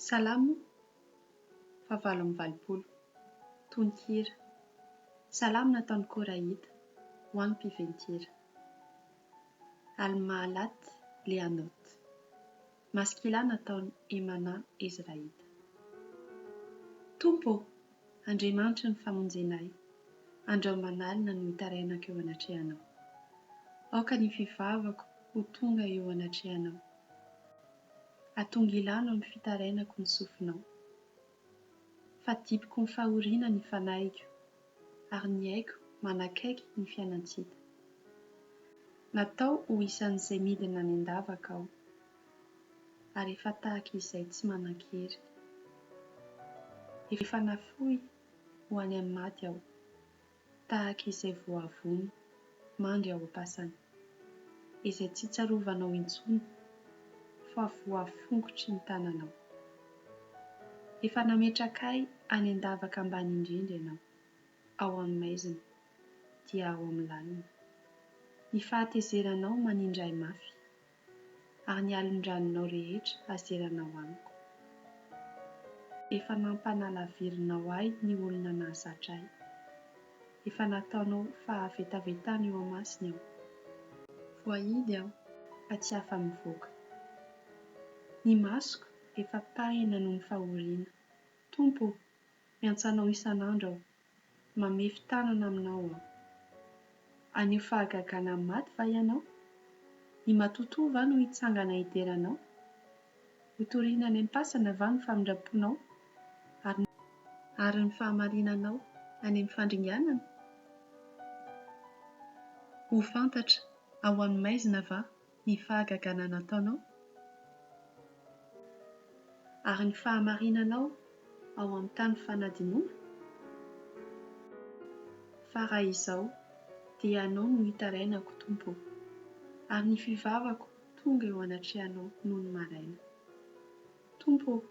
Salamo fahavalo amby valopolo. Tononkira. Salamo nataon'i Korahita ho an'ny mpiventy-hira. Al-Mahalat Leanot. Maskila nataon'i Hemana Ezrahita. Tompo ô, Andriamanitry ny famonjena ahy, andrao aman'alina no hitarainako eo anatrehanao. Aoka ny fivavako ho tonga eo anatrehanao. Atongilano amin'ny fitarainako ny sofinao. Fa diboko ny fahoriana ny fanahiko, ary ny aiko manakaiky ny fiainan-tsy hita. Natao ho isan'izay midina any an-davaka aho, ary efa tahaka izay tsy manan-kery. Efa nafoy ho any amin'ny maty aho. Tahaka izay voavono, mandry ao am-pasana. Izay tsy tsarovanao intsony, fa voafongotry ny tananao. Efa nametraka ahy any an-davaka ambany indrindra Ianao, ao amin'ny maizina, dia ao amin'ny lalina. Ny fahatezeranao manindry ahy mafy. Ary ny alon-dranonao rehetra azeranao amiko. Efa nampanalavirinao ahy ny olona nahazatra ahy. Efa nataonao fahavetavetana eo amasony aho. Voahidy aho ka tsy afa-mivoaka. Ny masoko efa pahina noho ny fahoriana. Tompo ô, miantsa Anao isan'andro aho. Mamefy tanana aminao aho. Haneho fahagagana amin'ny maty va ianao? Ny matotoa va no hitsangana hidera anao? Hotorina any am-pasana va ny famindram-ponao, ary. Ary ny fahamarinanao any amin'ny fandringanana? Ho fantatra ao amin'ny maizina va ny fahagagana nataonao? Ary ny fahamarinanao ao amin'ny tany fanadinoana? Fa raha izao, dia Anao no itarainako, Tompo ô, ary ny fivavako tonga eo anatrehanao nony maraina. Tompo ô,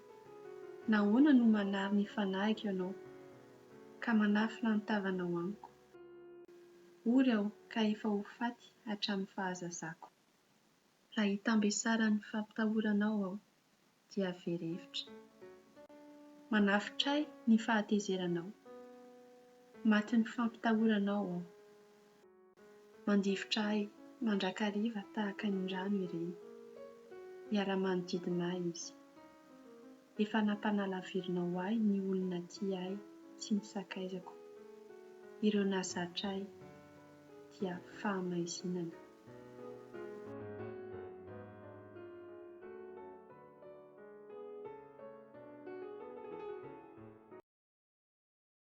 nahoana no manary ny fanahiko Ianao, ka manafina ny tavanao amiko? Ory aho ka efa ho faty hatramin'ny fahazazako. Raha itambesaran'ny fampitahoranao aho, dia very hevitra. Manafotra ahy ny fahatezeranao. Matin'ny fampitahoranao aho. Mandifotra ahy mandrakariva tahaka ny rano ireny. Miara-manodidina ahy izy. Efa nampanalavirinao ahy ny olona tia ahy sy ny sakaizako. Ireo nahazatra ahy dia fahamaizinana.